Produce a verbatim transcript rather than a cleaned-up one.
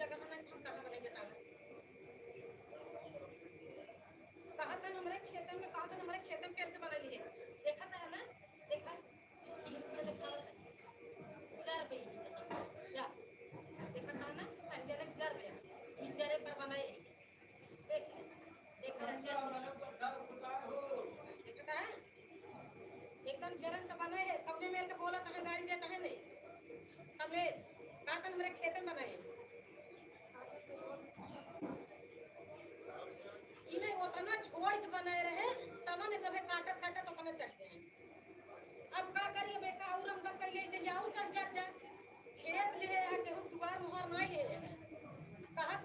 लगा ना, हम कहाँ बनाई बतावा। कहा था हमरे खेते में, कहा था हमरे खेते में पेड़ के बनाई है। देखा था ना, देखा, ये देखा था। जर पे ही, या, देखा था ना, संजय ने जर पे, ये जरे पर बनाए। देख, देखा था जर पे। देखा था? एकदम जरन तो बनाए है, कौने मेर के बोला तहाँ गारी देता है नहीं। कमलेश, कहा था हमरे खेते में बनाए। इन्हें उतना छोड़ के बनाए रहे, तमने सभे काटत काटत उतना चढ़ गए। अब का करिए बेटा, और अंदर कैले जइया और चढ़ जात जा। खेत ले है, केहू दुआर मुहार नहीं ले है। कहा